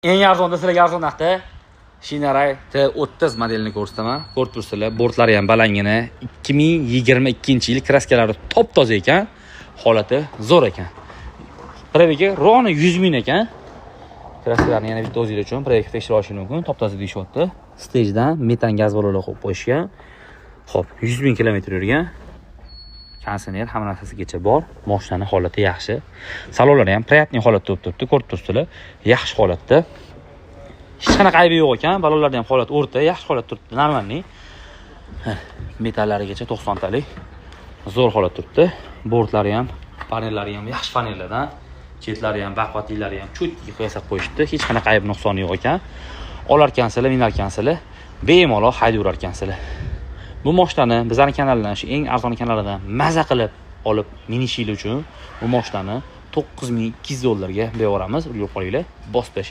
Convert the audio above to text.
Eng arzonda sizlarga arzon narxda Shineray T30 modelini ko'rsataman. Ko'rib turibsizlar, bortlari ham balangina. 2022-yil, kraskalari top-toza ekan. Holati zo'r ekan. Пробег i ровно 100 ming ekan. Kraskalarni yana bitta o'zingiz uchun пробег tekshirib olishingiz mumkin. Top-toza deyishyapti. Stejdan metan gaz ballonlar qo'yib qo'yishgan. Xo'p, 100 ming kilometr yurgan. Konditsioner hamma narsasigacha bor. Mashinani holati yaxshi. Salonlari ham приятный holatda bo'lib turibdi, ko'rib turibsizlar. Yaxshi holatda. Hech qanaqa aybi yo'q ekan. Ballonlarda ham holat o'rta, yaxshi holat turibdi, нормальный. Metallarigacha 90 talik. Zo'r holat turibdi. Bortlari ham, panellari ham yaxshi panellardan. Chetlari ham, baquvvatlilari ham чётко yasab qo'yishibdi. Hech qanaqa ayb nuqsoni yo'q ekan. Olarkansizlar, minarkansizlar, bemalol haydayverar ekansizlar. Bu moshinani bizlarning kanaldan, shu eng arzon kanallardan maza qilib olib minishinglar uchun bu moshinani 9200 dollarga berib yuboramiz. Ulgurib qolinglar. Bosib tashlaydi.